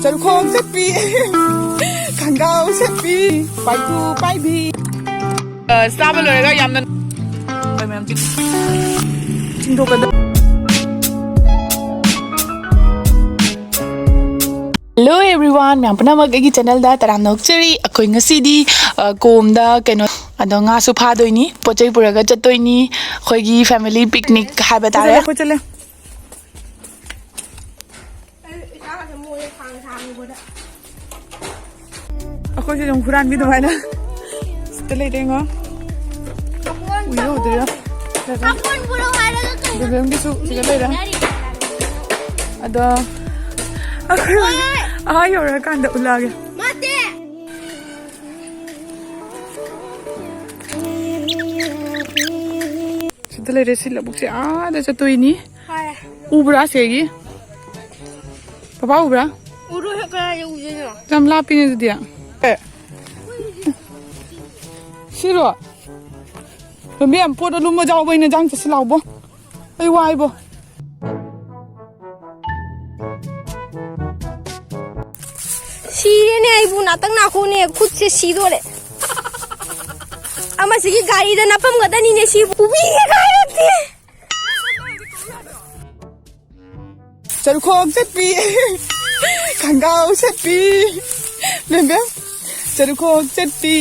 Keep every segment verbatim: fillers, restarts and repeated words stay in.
ꯆꯔꯨꯈꯣꯡ ꯆꯠꯄꯤ, ꯈꯪꯒꯥꯎ ꯁꯦꯠꯄꯤ, ꯄꯥꯏꯊꯨ ꯄꯥꯏꯕꯤ꯫ ꯑ, ꯆꯥꯕ ꯂꯣꯏꯔꯒ ꯌꯥꯝꯅ ꯃꯌꯥꯝ ꯆꯤꯡ-, ꯆꯤꯡꯊꯣꯛꯀꯗꯕ꯫ Hello everyone, ꯃꯌꯥꯝ ꯄꯨꯝꯅꯃꯛ ꯑꯩꯒꯤ channelꯗ ꯇꯔꯥꯝꯅ ꯑꯣꯛꯆꯔꯤ꯫ ꯑꯩꯈꯣꯏ ꯉꯁꯤꯗꯤ, ꯑ, ꯀꯣꯝꯗ ꯀꯩꯅꯣ, ꯑꯗꯣ ꯉꯥꯁꯨ ꯐꯥꯗꯣꯏꯅꯤ, ꯄꯣꯠ ꯆꯩ ꯄꯨꯔꯒ ꯆꯠꯇꯣꯏꯅꯤ꯫ ꯑꯩꯈꯣꯏꯒꯤ family picnic ꯍꯥꯏꯕ ꯇꯥꯔꯦ꯫ ꯆꯠꯂꯦ, ꯑꯩꯈꯣꯏ ꯆꯠꯂꯦ꯫ ꯑꯩꯈꯣꯏꯁꯨ ꯑꯗꯨꯝ ꯍꯨꯔꯥꯟꯕꯤ ꯑꯗꯨꯃꯥꯏꯅ ꯁꯤꯗ ꯂꯩꯔꯦꯉꯣ꯫ ꯎꯏꯔ ꯎꯗꯣꯏꯔꯣ? ꯕꯦꯕꯦꯝꯒꯤꯁꯨ ꯁꯤꯗ ꯂꯩꯔꯦ꯫ ꯑꯗꯣ ꯑꯩꯈꯣꯏ ꯑꯥ ꯌꯧꯔꯀꯥꯟꯗ ꯎꯠꯂꯛꯑꯒꯦ꯫ ꯁꯤꯗ ꯂꯩꯔꯦ꯫ ꯁꯤ ꯂꯧꯕꯨꯛꯁꯦ ꯑꯥꯗ ꯆꯠꯇꯣꯏꯅꯤ꯫ ꯍꯣꯏ꯫ ꯎꯕ꯭ꯔꯥ ꯁꯤꯒꯤ? ꯄꯄꯥ ꯎꯕ꯭ꯔꯥ? ꯎꯔꯣꯏ, ꯀꯗꯥꯏꯗ ꯎꯗꯣꯏꯅꯣ? ꯌꯥꯝ ꯂꯥꯞꯄꯤꯅꯦ ꯑꯗꯨꯗꯤ꯫ ꯑꯦ꯫ ꯁꯤꯔꯣ? ꯂꯝꯕꯤ ꯌꯥꯝ ꯄꯣꯠ ꯑꯂꯨꯝꯕ ꯌꯥꯎꯕ, ꯑꯩꯅ ꯏꯟꯖꯥꯡ ꯆꯠꯁꯤ ꯂꯥꯎꯕꯣ꯫ ꯑꯩ ꯋꯥꯏꯕꯣ꯫ ꯁꯤꯔꯦꯅꯦ, ꯑꯩꯕꯨ ꯅꯥꯇꯛ ꯅꯥꯈꯣꯅꯦ, ꯈꯨꯠꯁꯦ ꯁꯤꯗꯣꯔꯦ꯫ ꯑꯃꯁꯤꯒꯤ ꯒꯥꯔꯤꯗ ꯅꯞꯄꯝꯒꯗꯅꯤꯅꯦ ꯁꯤꯕꯨ꯫ ꯄꯨꯕꯤꯒꯦ ꯀꯥꯏꯔꯛꯇꯦ꯫ ꯆꯔꯨꯈꯣꯡ ꯆꯠꯄꯤ, ꯈꯪꯒꯥꯎ ꯁꯦꯠꯄꯤ, ꯕꯦꯝꯕꯦꯝ꯫ ꯆꯔꯨꯈꯣꯡ ꯆꯠꯄꯤ,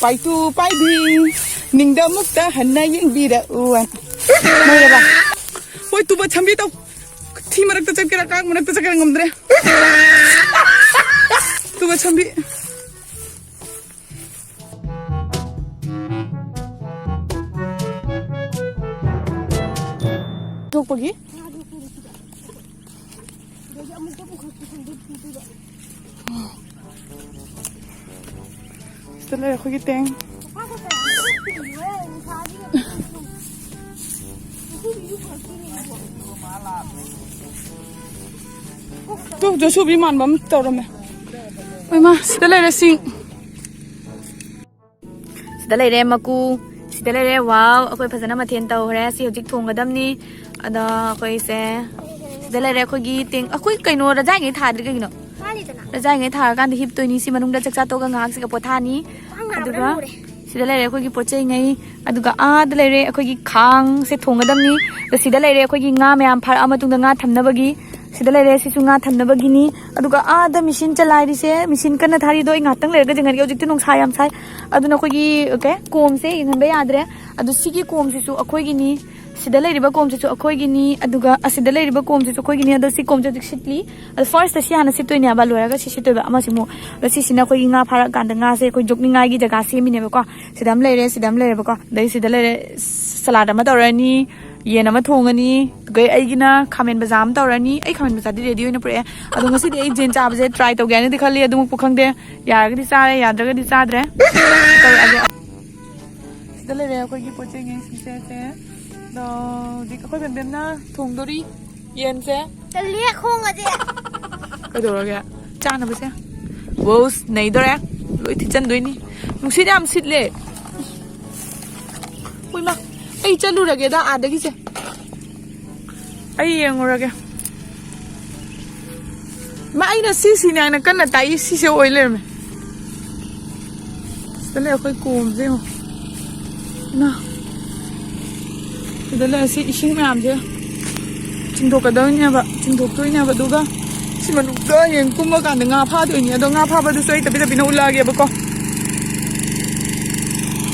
ꯄꯥꯏꯇꯨ ꯄꯥꯏꯕꯤ, ꯅꯤꯡꯗ ꯑꯃꯨꯛꯇ ꯍꯟꯅ ꯌꯦꯡꯕꯤꯔꯛꯎ꯫ ꯃꯣꯏꯔꯕ? ꯍꯣꯏ, ꯇꯨꯕ ꯁꯝꯕꯤ ꯇꯧ꯫ ꯊꯤ ꯃꯔꯛꯇ ꯆꯠꯀꯦꯔꯥ, ꯀꯥꯡ ꯃꯔꯛꯇ ꯆꯠꯀꯦꯔꯥ ꯉꯝꯗ꯭ꯔꯦ꯫ ꯇꯨꯕ ꯁꯝꯕꯤ꯫ ꯊꯣꯛꯄꯒꯤ꯫ ꯁꯤꯗ ꯂꯩꯔꯦ ꯑꯩꯈꯣꯏꯒꯤ ꯇꯦꯡ꯫ ꯇꯨ, ꯖꯣꯁꯨꯕꯤ ꯃꯥꯟꯕ ꯑꯃ ꯇꯧꯔꯝꯃꯦ꯫ ꯍꯣꯏ ꯃꯥ, ꯁꯤꯗ ꯂꯩꯔꯦ ꯁꯤꯡ꯫ ꯁꯤꯗ ꯂꯩꯔꯦ ꯃꯀꯨ꯫ ꯁꯤꯗ ꯂꯩꯔꯦ꯫ ꯋꯥꯎ, ꯑꯩꯈꯣꯏ ꯐꯖꯅ ꯃꯊꯦꯜ ꯇꯧꯈ꯭ꯔꯦ꯫ ꯁꯤ ꯍꯧꯖꯤꯛ ꯊꯣꯡꯒꯗꯕꯅꯤ꯫ ꯑꯗꯣ ꯑꯩꯈꯣꯏꯁꯦ ꯁꯤꯗ ꯂꯩꯔꯦ꯫ ꯑꯩꯈꯣꯏꯒꯤ ꯇꯦꯡ-, ꯑꯩꯈꯣꯏ ꯀꯩꯅꯣ ꯔꯖꯥꯏꯉꯩ ꯊꯥꯗ꯭ꯔꯤ ꯀꯩꯒꯤꯅꯣ? ꯆꯥꯛ ꯆꯥꯔꯤꯉꯩ ꯊꯥꯔꯀꯥꯟꯗ ꯍꯤꯞꯇꯣꯏꯅꯤ꯫ ꯁꯤ ꯃꯅꯨꯡꯗ ꯆꯥꯛ ꯆꯥ ꯇꯣꯛꯑꯒ ꯉꯥꯏꯍꯥꯛꯁꯤꯒ ꯄꯣꯊꯥꯅꯤ꯫ ꯈ꯭ꯋꯥꯡ ꯅꯥꯕꯅ ꯑꯗꯨꯒ ꯂꯣꯏꯔꯦ꯫ ꯁꯤꯗ ꯂꯩꯔꯦ ꯑꯩꯈꯣꯏꯒꯤ ꯄꯣꯠ ꯆꯩꯉꯩ꯫ ꯑꯗꯨꯒ ꯑꯥꯗ ꯂꯩꯔꯦ ꯑꯩꯈꯣꯏꯒꯤ ꯈꯥꯡꯁꯦ ꯊꯣꯡꯒꯗꯕꯅꯤ꯫ ꯑꯗ ꯁꯤꯗ ꯂꯩꯔꯦ ꯑꯩꯈꯣꯏꯒꯤ ꯉꯥ ꯃꯌꯥꯝ ꯐꯥꯔꯛꯑ ꯃꯇꯨꯡꯗ ꯉꯥ ꯊꯝꯅꯕꯒꯤ꯫ ꯁꯤꯗ ꯂꯩꯔꯦ, ꯁꯤꯁꯨ ꯉꯥ ꯊꯝꯅꯕꯒꯤꯅꯤ꯫ ꯑꯗꯨꯒ ꯑꯥꯗ ꯃꯦꯆꯤꯟ ꯆꯂꯥꯏꯔꯤꯁꯦ, ꯃꯦꯆꯤꯟ ꯀꯟꯅ ꯊꯥꯔꯤꯗꯣ ꯑꯩ ꯉꯥꯛꯇꯪ ꯂꯩꯔꯒ ꯌꯦꯡꯍꯟꯒꯦ꯫ ꯍꯧꯖꯤꯛꯇꯤ ꯅꯨꯡꯁꯥ ꯌꯥꯝ ꯁꯥꯏ꯫ ꯑꯗꯨꯅ ꯑꯩꯈꯣꯏꯒꯤ ꯀꯩ ꯀꯣꯝꯁꯦ ꯌꯦꯡꯍꯟꯕ ꯌꯥꯗ꯭ꯔꯦ꯫ ꯑꯗꯨ ꯁꯤꯒꯤ ꯀꯣꯝꯁꯤꯁꯨ ꯑꯩꯈꯣꯏꯒꯤꯅꯤ꯫ ꯁꯤꯗ ꯂꯩꯔꯤꯕ ꯀꯣꯝꯁꯤꯁꯨ ꯑꯩꯈꯣꯏꯒꯤꯅꯤ꯫ ꯑꯗꯨꯒ ꯑꯁꯤꯗ ꯂꯩꯔꯤꯕ ꯀꯣꯝꯁꯤꯁꯨ ꯑꯩꯈꯣꯏꯒꯤꯅꯤ꯫ ꯑꯗꯣ ꯁꯤ ꯀꯣꯝꯁꯦ ꯍꯧꯖꯤꯛ ꯁꯤꯠꯂꯤ꯫ ꯑꯗꯣ ꯐꯥꯔꯁꯇ ꯁꯤ ꯍꯥꯟꯅ ꯁꯤꯠꯇꯣꯏꯅꯦꯕ, ꯂꯣꯏꯔꯒ ꯁꯤ ꯁꯤꯠꯇꯣꯏꯕ ꯑꯃꯁꯤꯃꯨꯛ꯫ ꯑꯗꯣ ꯁꯤꯁꯤꯅ ꯑꯩꯈꯣꯏꯒꯤ ꯉꯥ ꯐꯥꯔꯛꯑꯀꯥꯟꯗ ꯉꯥꯁꯦ ꯑꯩꯈꯣꯏ ꯌꯣꯛꯅꯤꯡꯉꯥꯏꯒꯤ ꯖꯒꯥ ꯁꯦꯝꯃꯤꯅꯦꯕꯀꯣ꯫ ꯁꯤꯗ ꯑꯃ ꯂꯩꯔꯦ, ꯁꯤꯗ ꯑꯃ ꯂꯩꯔꯦꯕꯀꯣ꯫ ꯑꯗꯩ ꯁꯤꯗ ꯂꯩꯔꯦ, ꯁꯂꯥꯗ ꯑꯃ ꯇꯧꯔꯅꯤ, ꯌꯦꯟ ꯑꯃ ꯊꯣꯡꯉꯅꯤ, ꯑꯗꯨꯒ ꯑꯩꯒꯤꯅ ꯈꯥꯃꯦꯟ ꯕꯖꯥ ꯑꯃ ꯇꯧꯔꯅꯤ꯫ ꯑꯩ ꯈꯥꯃꯦꯟ ꯕꯖꯥꯗꯤ ꯔꯦꯗꯤ ꯑꯣꯏꯅ ꯄꯨꯔꯛꯑꯦ꯫ ꯑꯗꯣ ꯉꯁꯤꯗꯤ ꯑꯩ ꯌꯦꯟ ꯆꯥꯕꯁꯦ ꯇ꯭ꯔꯥꯏ ꯇꯧꯒꯦ ꯍꯥꯏꯅꯗꯤ ꯈꯜꯂꯤ, ꯑꯗꯨꯃꯛꯄꯨ ꯈꯪꯗꯦ꯫ ꯌꯥꯔꯒꯗꯤ ꯆꯥꯔꯦ, ꯌꯥꯗ꯭ꯔꯒꯗꯤ ꯆꯥꯗ꯭ꯔꯦ꯫ ꯇꯧꯔꯛꯑꯒꯦ꯫ ꯁꯤꯗ ꯂꯩꯔꯦ ꯑꯩꯈꯣꯏꯒꯤ ꯄꯣꯠ ꯆꯩꯉꯩ ꯁꯤꯡꯁꯦ꯫ ꯑꯗꯣ ꯍꯧꯖꯤꯛ ꯑꯩꯈꯣꯏ ꯕꯦꯝꯕꯦꯝꯅ ꯊꯣꯡꯗꯣꯔꯤ ꯌꯦꯟꯁꯦ꯫ ꯇꯜꯂꯦ ꯈꯣꯡꯒꯁꯦ꯫ ꯀꯩꯗꯧꯔꯒꯦ? ꯆꯥꯅꯕꯁꯦ꯫ ꯋꯧꯁ, ꯅꯩꯗꯣꯔꯦ꯫ ꯂꯣꯏ ꯊꯤꯠꯆꯟꯗꯣꯏꯅꯤ꯫ ꯅꯨꯡꯁꯤꯠ ꯌꯥꯝ ꯁꯤꯠꯂꯦ꯫ ꯎꯏꯃꯥ, ꯑꯩ ꯆꯠꯂꯨꯔꯒꯦꯗ ꯑꯥꯗꯒꯤꯁꯦ꯫ ꯑꯩ ꯌꯦꯡꯉꯨꯔꯒꯦ꯫ ꯃꯥ, ꯑꯩꯅ ꯁꯤꯁꯤꯅꯦ ꯍꯥꯏꯅ ꯀꯟꯅ ꯇꯥꯛꯏ, ꯁꯤꯁꯦ ꯑꯣꯏ ꯂꯩꯔꯝꯃꯦ꯫ ꯁꯤꯗ ꯂꯩ ꯑꯩꯈꯣꯏ ꯀꯣꯝꯁꯦ ꯌꯦꯡꯉꯣ꯫ ꯏꯃꯥ꯫ ꯁꯤꯗ ꯂꯩ ꯁꯤ ꯏꯁꯤꯡ ꯃꯌꯥꯝꯁꯦ ꯆꯤꯡꯊꯣꯛꯀꯗꯣꯏꯅꯦꯕ, ꯆꯤꯡꯊꯣꯛꯇꯣꯏꯅꯦꯕ꯫ ꯑꯗꯨꯒ ꯁꯤ ꯃꯅꯨꯡꯗ ꯍꯌꯦꯡ ꯀꯨꯝꯃꯀꯥꯟꯗ ꯉꯥ ꯐꯥꯗꯣꯏꯅꯤ꯫ ꯑꯗꯣ ꯉꯥ ꯐꯥꯕꯗꯨꯁꯨ ꯑꯩ ꯇꯞꯄꯤ ꯇꯞꯄꯤꯅ ꯎꯠꯂꯛꯑꯒꯦꯕꯀꯣ꯫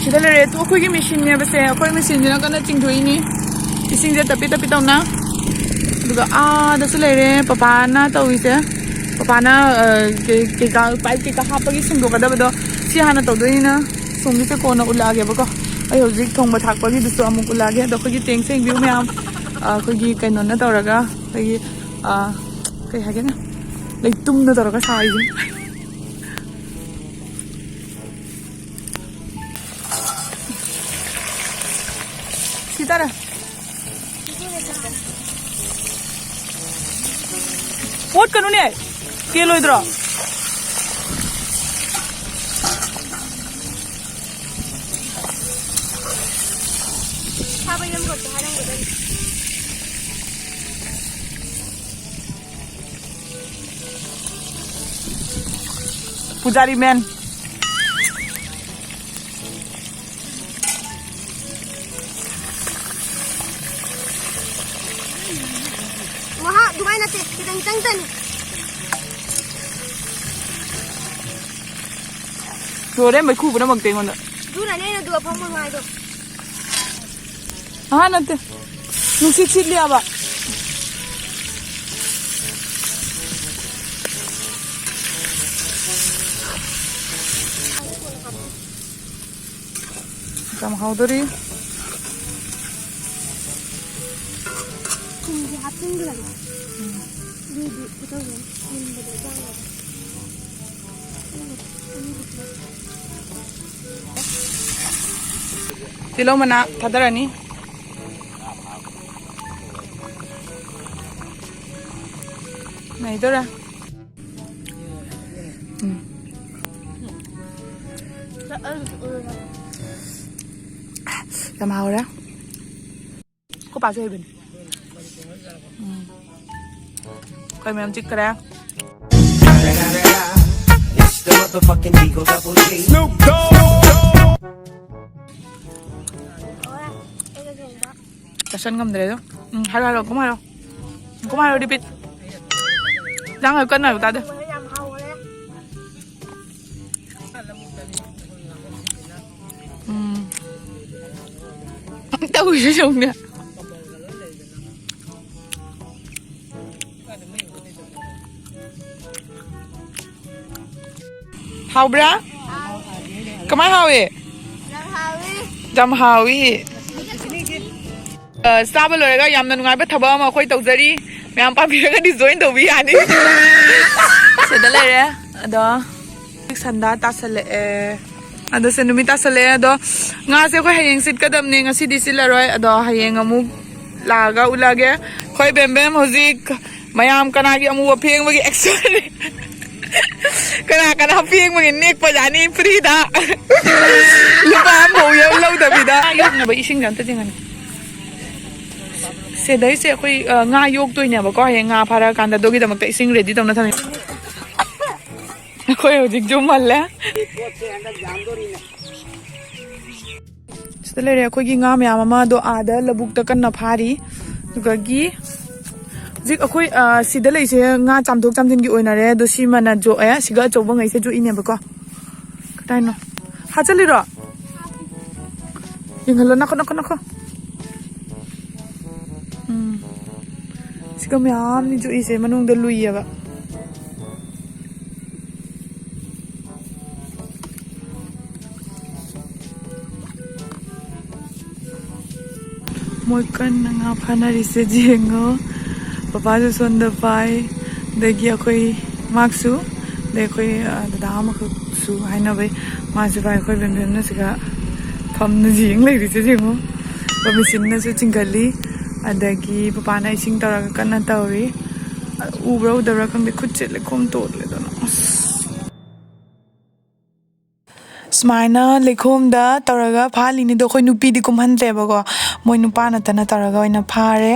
ꯁꯤꯗ ꯂꯩꯔꯦ꯫ ꯑꯗꯣ ꯑꯩꯈꯣꯏꯒꯤ ꯃꯦꯆꯤꯟꯅꯦꯕꯁꯦ, ꯑꯩꯈꯣꯏ ꯃꯦꯆꯤꯟꯁꯤꯅ ꯀꯟꯅ ꯆꯤꯡꯊꯣꯛꯏꯅꯤ ꯏꯁꯤꯡꯁꯦ ꯇꯞꯄꯤ ꯇꯞꯄꯤ ꯇꯧꯅ꯫ ꯑꯗꯨꯒ ꯑꯥꯗꯁꯨ ꯂꯩꯔꯦ ꯄꯄꯥꯅ ꯇꯧꯔꯤꯁꯦ꯫ ꯄꯄꯥꯅ, ꯑ, ꯀꯩ-, ꯀꯩꯀꯥ, ꯄꯥꯏꯞ ꯀꯩꯀꯥ ꯍꯥꯞꯄꯒꯤ ꯁꯦꯡꯗꯣꯛꯀꯗꯕꯗꯣ ꯁꯤ ꯍꯥꯟꯅ ꯇꯧꯗꯣꯏꯅꯤꯅ ꯁꯣꯝꯒꯤꯁꯦ ꯀꯣꯟꯅ ꯎꯠꯂꯛꯑꯒꯦꯕꯀꯣ꯫ ꯑꯩ ꯍꯧꯖꯤꯛ ꯊꯣꯡꯕ ꯊꯥꯛꯄꯒꯤꯗꯨꯁꯨ ꯑꯃꯨꯛ ꯎꯠꯂꯛꯑꯒꯦ꯫ ꯑꯗꯣ ꯑꯩꯈꯣꯏꯒꯤ ꯇꯦꯡ ꯁꯦꯡꯕꯤꯌꯨ ꯃꯌꯥꯝ, ꯑ, ꯑꯩꯈꯣꯏꯒꯤ ꯀꯩꯅꯣꯅ ꯇꯧꯔꯒ, ꯑꯩꯈꯣꯏꯒꯤ, ꯑ, ꯀꯩ ꯍꯥꯏꯒꯦꯅꯦ, ꯂꯩꯇꯨꯝꯅ ꯇꯧꯔꯒ ꯁꯥꯔꯤꯁꯦ꯫ ꯁꯤ ꯇꯥꯔꯦ꯫ ꯑꯣꯠꯀꯅꯨꯅꯦ, ꯀꯦꯜꯂꯣꯏꯗ꯭ꯔꯣ? ꯁꯥꯕ ꯌꯥꯝ ꯍꯣꯠꯄ ꯍꯥꯏꯔꯝꯒꯗꯕꯅꯤ꯫ ꯄꯨꯖꯥꯔꯤ ꯃꯦꯟ꯫ ꯃꯍꯥ, ꯑꯗꯨꯃꯥꯏ ꯅꯠꯇꯦ, ꯈꯤꯇꯪ ꯈꯤꯇꯪ ꯆꯠꯂꯤ꯫ ꯂꯣꯏꯔꯦ, ꯃꯩꯈꯨ ꯄꯨꯝꯅꯃꯛꯇꯤ ꯑꯩꯉꯣꯟꯗ꯫ ꯑꯗꯨꯅꯅꯦ ꯑꯩꯅ ꯑꯗꯨ ꯑꯐꯪꯕ ꯉꯥꯏꯗꯣ꯫ ꯑꯍꯥ, ꯅꯠꯇꯦ꯫ ꯅꯨꯡꯁꯤꯠ ꯁꯤꯠꯂꯤꯑꯕ꯫ ꯌꯥꯝ ꯍꯥꯎꯗꯣꯔꯤ꯫ ꯊꯨꯝꯁꯦ ꯍꯥꯞꯆꯤꯟꯈ꯭ꯔꯒꯦ꯫ ꯎꯝ꯫ ꯑꯗꯨꯏꯗꯤ ꯀꯩꯗꯧꯗꯣꯏꯅꯣ? ꯃꯨꯟꯕꯗꯣ ꯆꯥꯅꯕ꯫ ꯇꯤꯜꯍꯧ ꯃꯅꯥ ꯊꯥꯗꯔꯅꯤ꯫ ꯅꯩꯗꯣꯔꯦ꯫ ꯎꯝ꯫ ꯌꯥꯝ ꯍꯥꯎꯔꯦ꯫ ꯑꯩꯈꯣꯏ ꯄꯥꯁꯨ ꯍꯩꯕꯅꯤ꯫ ꯎꯝ꯫ ꯑꯩꯈꯣꯏ ꯃꯌꯥꯝ ꯆꯤꯛꯈ꯭ꯔꯦ꯫ It's the motherfucking Eagle Double G. ꯆꯥꯁꯟ ꯉꯝꯗ꯭ꯔꯦꯗ꯫ ꯎꯝ, ꯍꯥꯏꯔꯣ, ꯍꯥꯏꯔꯣ, ꯀꯨꯝ ꯍꯥꯏꯔꯣ꯫ ꯀꯨꯝ ꯍꯥꯏꯔꯣ, repeat꯫ ꯏꯟꯖꯥꯡ ꯍꯥꯏꯌꯨ, ꯀꯟꯅ ꯍꯥꯏꯌꯨ, ꯇꯥꯗꯦ꯫ ꯎꯝ꯫ ꯇꯧꯔꯤꯁꯦ ꯌꯦꯡꯉꯨꯅꯦ꯫ ꯍꯥꯎꯕ꯭ꯔꯥ? ꯀꯃꯥꯏ ꯍꯥꯎꯏ? ꯌꯥꯝ ꯍꯥꯎꯏ꯫ ꯌꯥꯝ ꯍꯥꯎꯏ꯫ ꯑ, ꯆꯥꯕ ꯂꯣꯏꯔꯒ ꯌꯥꯝꯅ ꯅꯨꯡꯉꯥꯏꯕ ꯊꯕꯛ ꯑꯃ ꯑꯩꯈꯣꯏ ꯇꯧꯖꯔꯤ꯫ ꯃꯌꯥꯝ ꯄꯥꯝꯕꯤꯔꯒꯗꯤ join ꯇꯧꯕꯤ ꯌꯥꯅꯤ꯫ ꯁꯤꯗ ꯂꯩꯔꯦ꯫ ꯑꯗꯣ ꯍꯧꯖꯤꯛ ꯁꯟꯗꯥ ꯇꯥꯁꯜꯂꯛꯑꯦ꯫ ꯑꯗꯣ ꯁꯦ ꯅꯨꯃꯤꯠ ꯇꯥꯁꯜꯂꯛꯑꯦ꯫ ꯑꯗꯣ ꯉꯥꯁꯦ ꯑꯩꯈꯣꯏ ꯍꯌꯦꯡ ꯁꯤꯠꯀꯗꯕꯅꯦ, ꯉꯁꯤꯗꯤ ꯁꯤꯠꯂꯔꯣꯏ꯫ ꯑꯗꯣ ꯍꯌꯦꯡ ꯑꯃꯨꯛ ꯂꯥꯛꯑꯒ ꯎꯠꯂꯒꯦ꯫ ꯑꯩꯈꯣꯏ ꯕꯦꯝꯕꯦꯝ ꯍꯧꯖꯤꯛ ꯃꯌꯥꯝ ꯀꯅꯥꯒꯤ ꯑꯃꯨꯕ ꯐꯦꯡꯕꯒꯤ expert꯫ ꯀꯅꯥ ꯀꯅꯥ ꯐꯦꯡꯕꯒꯤ ꯅꯦꯛꯄ ꯌꯥꯅꯤ free ꯗ꯫ ꯂꯨꯄꯥ ꯑꯃꯐꯥꯎ ꯌꯧ ꯂꯧꯗꯕꯤꯗ꯫ ꯌꯣꯛꯅꯕ ꯏꯁꯤꯡꯁꯦ ꯑꯝꯇ ꯆꯤꯡꯍꯟꯒꯦ꯫ ꯁꯤꯗꯩꯁꯦ ꯑꯩꯈꯣꯏ, ꯑ, ꯉꯥ ꯌꯣꯛꯇꯣꯏꯅꯦꯕꯀꯣ꯫ ꯍꯌꯦꯡ ꯉꯥ ꯐꯥꯔꯛꯑꯀꯥꯟꯗ ꯑꯗꯨꯒꯤꯗꯃꯛꯇ ꯏꯁꯤꯡ ready ꯇꯧꯅ ꯊꯝꯃꯤ꯫ ꯑꯩꯈꯣꯏ ꯍꯧꯖꯤꯛ ꯌꯨꯝ ꯍꯜꯂꯦ꯫ ꯁꯤꯗ ꯂꯩꯔꯦ ꯑꯩꯈꯣꯏꯒꯤ ꯉꯥ ꯃꯌꯥꯝ ꯑꯃ, ꯑꯗꯣ ꯑꯥꯗ ꯂꯧꯕꯨꯛꯇ ꯀꯟꯅ ꯐꯥꯔꯤ꯫ ꯑꯗꯨꯒꯒꯤ ꯍꯧꯖꯤꯛ ꯑꯩꯈꯣꯏ, ꯑ, ꯁꯤꯗ ꯂꯩꯁꯦ ꯉꯥ ꯆꯥꯝꯊꯣꯛ ꯆꯥꯝꯁꯤꯟꯒꯤ ꯑꯣꯏꯅꯔꯦ꯫ ꯑꯗꯣ ꯁꯤꯃꯅ ꯌꯣꯛꯑꯦ, ꯁꯤꯒ ꯑꯆꯧꯕ ꯉꯩꯁꯦ ꯌꯣꯛꯏꯅꯦꯕꯀꯣ꯫ ꯀꯗꯥꯏꯅꯣ? ꯍꯥꯠꯆꯜꯂꯤꯔꯣ? ꯌꯦꯡꯍꯜꯂꯣ, ꯅꯈꯣ, ꯅꯈꯣ, ꯅꯈꯣ꯫ ꯎꯝ꯫ ꯁꯤꯒ ꯃꯌꯥꯝꯅꯤ ꯌꯣꯛꯏꯁꯦ, ꯃꯅꯨꯡꯗ ꯂꯨꯏꯌꯦꯕ꯫ ꯃꯣꯏ ꯀꯟꯅ ꯉꯥ ꯐꯥꯅꯔꯤꯁꯦ ꯌꯦꯡꯉꯣ꯫ ꯄꯄꯥꯁꯨ ꯁꯣꯝꯗ ꯄꯥꯏ, ꯑꯗꯒꯤ ꯑꯩꯈꯣꯏ ꯃꯥꯛꯁꯨ, ꯑꯗꯩ ꯑꯩꯈꯣꯏ, ꯑ, ꯗꯗꯥ ꯑꯃꯈꯛꯁꯨ ꯍꯥꯏꯅꯕꯩ ꯃꯥꯁꯨ ꯄꯥꯏ꯫ ꯑꯩꯈꯣꯏ ꯕꯦꯝꯕꯦꯝꯅ ꯁꯤꯒ ꯐꯝꯅ ꯌꯦꯡ ꯂꯩꯔꯤꯁꯦ ꯌꯦꯡꯉꯣ꯫ ꯃꯦꯆꯤꯟꯅꯁꯨ ꯆꯤꯡꯈꯠꯂꯤ, ꯑꯗꯒꯤ ꯄꯄꯥꯅ ꯏꯁꯤꯡ ꯇꯧꯔꯒ ꯀꯟꯅ ꯇꯧꯔꯤ꯫ ꯎꯕ꯭ꯔꯥ ꯎꯗꯕ꯭ꯔꯥ ꯈꯪꯗꯦ, ꯈꯨꯠꯁꯦ ꯂꯩꯈꯣꯝ ꯇꯣꯠꯂꯦꯗꯅ꯫ ꯑꯁ꯫ ꯁꯨꯃꯥꯏꯅ ꯂꯩꯈꯣꯝꯗ ꯇꯧꯔꯒ ꯐꯥꯍꯜꯂꯤꯅꯤꯗꯣ꯫ ꯑꯩꯈꯣꯏ ꯅꯨꯄꯤꯗꯤ ꯀꯨꯝꯍꯟꯗ꯭ꯔꯦꯕꯀꯣ, ꯃꯣꯏ ꯅꯨꯄꯥ ꯅꯠꯇꯅ ꯇꯧꯔꯒ ꯑꯣꯏꯅ ꯐꯥꯔꯦ꯫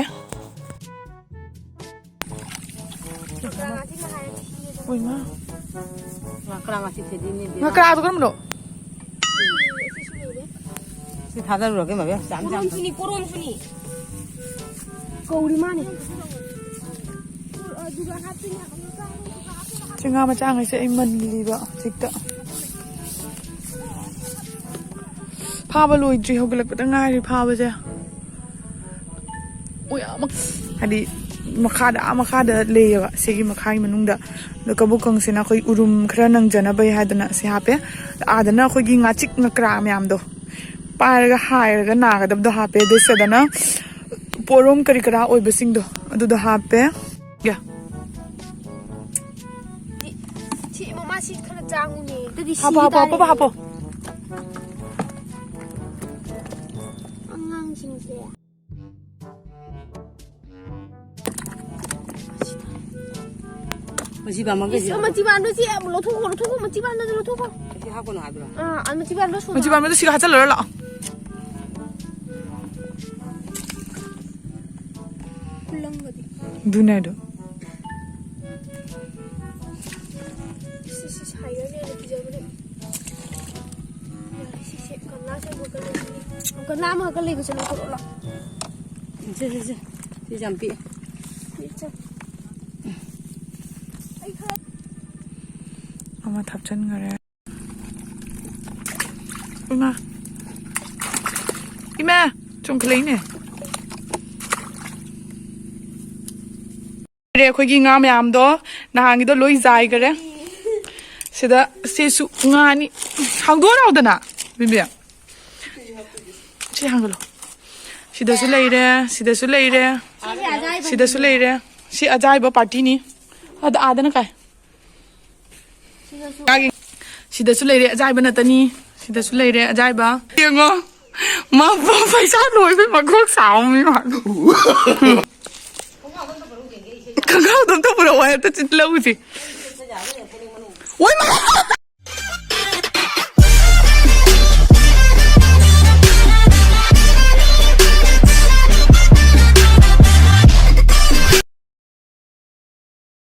ꯎꯏꯃꯥ꯫ ꯉꯀ꯭ꯔꯥ ꯉꯥꯆꯤꯛꯁꯤꯗꯤ ꯃꯤꯗꯤ ꯉꯀ꯭ꯔꯥꯗꯣ ꯀꯔꯝꯕꯅꯣ? ꯁꯤ ꯊꯥꯗꯔꯨꯔꯒꯦ ꯃꯕꯦꯝ, ꯆꯥꯝ ꯆꯥꯝ꯫ ꯄꯣꯔꯣꯝꯁꯨꯅꯤ, ꯄꯣꯔꯣꯝꯁꯨꯅꯤ꯫ ꯀꯧꯔꯤ ꯃꯥꯅꯤ꯫ ꯁꯤ ꯉꯥ ꯃꯆꯥꯉꯩꯁꯦ ꯑꯩ ꯃꯟꯂꯤꯕ ꯍꯧꯖꯤꯛꯇ꯫ ꯐꯥꯕ ꯂꯣꯏꯗ꯭ꯔꯤ, ꯍꯧꯒꯠꯂꯛꯄꯗ ꯉꯥꯏꯔꯤ ꯐꯥꯕꯁꯦ꯫ ꯎꯏ, ꯑꯃ-, ꯍꯥꯏꯗꯤ ꯃꯈꯥꯗ, ꯑꯥ ꯃꯈꯥꯗ ꯂꯩꯌꯦꯕ, ꯁꯤꯒꯤ ꯃꯈꯥꯒꯤ ꯃꯅꯨꯡꯗ꯫ ꯑꯗꯣ ꯀꯕꯣꯛꯀꯪꯁꯤꯅ ꯑꯩꯈꯣꯏ ꯎꯔꯨꯝ ꯈꯔ ꯅꯪꯖꯅꯕꯩ ꯍꯥꯏꯗꯅ ꯁꯤ ꯍꯥꯞꯄꯦ꯫ ꯑꯥꯗꯅ ꯑꯩꯈꯣꯏꯒꯤ ꯉꯥꯆꯤꯛ ꯉꯀ꯭ꯔꯥ ꯃꯌꯥꯝꯗꯣ ꯄꯥꯏꯔꯒ ꯍꯥꯏꯔꯒ ꯅꯥꯒꯗꯕꯗꯣ ꯍꯥꯞꯄꯦ꯫ ꯑꯗꯩ ꯁꯤꯗꯅ ꯄꯣꯔꯣꯝ ꯀꯔꯤ ꯀꯔꯥ ꯑꯣꯏꯕꯁꯤꯡꯗꯣ ꯑꯗꯨꯗꯣ ꯍꯥꯞꯄꯦ꯫ ꯌꯥ꯫ ꯁꯤ ꯃꯃꯥꯁꯤ ꯈꯔ ꯆꯥꯡꯉꯨꯅꯦ꯫ ꯑꯗꯨꯗꯤ ꯍꯥꯞꯄꯣ, ꯍꯥꯞꯄꯣ, ꯍꯥꯞꯄꯣ, ꯁꯤꯒꯤ ꯍꯥꯞꯄꯣ꯫ ꯑꯉꯥꯡꯁꯤꯡꯁꯦ꯫ ꯃꯆꯤ ꯄꯥꯝꯃꯒ ꯏꯁ, ꯃꯆꯤ ꯄꯥꯝꯕꯁꯤ ꯂꯧꯊꯣꯛꯈꯣ, ꯂꯧꯊꯣꯛꯈꯣ, ꯃꯆꯤ ꯄꯥꯝꯕꯗꯨ ꯂꯧꯊꯣꯛꯈꯣ꯫ ꯃꯆꯤ ꯍꯥꯞꯀꯅꯨ ꯍꯥꯏꯕ꯭ꯔꯣ? ꯑꯥ, ꯑꯥ, ꯃꯆꯤ ꯄꯥꯝꯕꯗꯣ ꯁꯣꯗꯥ꯫ ꯃꯆꯤ ꯄꯥꯝꯕꯗꯣ ꯁꯤꯒ ꯍꯥꯞꯆꯜꯂꯔ ꯂꯥꯛꯑꯣ꯫ ꯈꯨꯂꯪꯒꯗꯤ꯫ ꯑꯗꯨꯅꯦ ꯑꯗꯣ꯫ ꯁꯤ ꯁꯥꯏꯔꯅꯦꯅ ꯀꯤꯖꯕꯅꯦ꯫ ꯁꯤꯁꯦ ꯒꯝꯂꯥꯁꯦ ꯑꯃꯨꯛꯀ ꯂꯩꯕꯅꯤ꯫ ꯒꯝꯂꯥ ꯑꯃꯈꯛꯀ ꯂꯩꯕꯁꯦ ꯂꯧꯊꯣꯛꯑꯣ ꯂꯥꯎ꯫ ꯁꯦ, ꯁꯦ, ꯁꯦ꯫ ꯁꯤꯁꯦ ꯌꯥꯝ ꯄꯤꯛꯑꯦ꯫ ꯄꯤꯛꯆ-, ꯑꯩ ꯈꯔ ꯑꯃ ꯊꯥꯞꯆꯟꯈꯔꯦ꯫ ꯏꯃꯥ꯫ ꯏꯃꯥ꯫ ꯆꯣꯡꯈꯠꯂꯛꯏꯅꯦ꯫ ꯑꯩꯈꯣꯏꯒꯤ ꯉꯥ ꯃꯌꯥꯝꯗꯣ ꯅꯍꯥꯟꯒꯤꯗꯣ ꯂꯣꯏ ꯆꯥꯏꯈꯔꯦ꯫ ꯁꯤꯗ ꯁꯤꯁꯨ ꯉꯥꯅꯤ꯫ ꯍꯥꯡꯗꯣꯛꯑꯣ ꯂꯥꯎꯗꯅ, ꯕꯤꯕꯤ꯫ ꯁꯤ ꯍꯥꯡꯒꯠꯂꯣ꯫ ꯁꯤꯗꯁꯨ ꯂꯩꯔꯦ, ꯁꯤꯗꯁꯨ ꯂꯩꯔꯦ, ꯁꯤꯗꯁꯨ ꯂꯩꯔꯦ꯫ ꯁꯤ ꯑꯖꯥꯏꯕ ꯄꯥꯔꯇꯤꯅꯤ꯫ ꯑꯗ, ꯑꯥꯗꯅ ꯀꯥꯏ? ꯁꯤꯗꯁꯨ ꯂꯩꯔꯦ ꯑꯖꯥꯏꯕ ꯅꯠꯇꯅꯤ꯫ ꯁꯤꯗꯁꯨ ꯂꯩꯔꯦ ꯑꯖꯥꯏꯕ꯫ ꯌꯦꯡꯉꯣ, ꯃꯥ ꯄꯩꯁꯥ ꯂꯣꯏꯕꯩ ꯃꯀꯣꯛ ꯁꯥꯎꯃꯤ ꯃꯥ꯫ ꯈꯪꯒꯥꯎꯗꯣ ꯑꯝꯇ ꯄꯨꯔꯛꯑꯣ, ꯑꯝꯇ ꯆꯤꯠ ꯂꯧꯁꯤ꯫ ꯑꯣꯏ ꯃꯥ!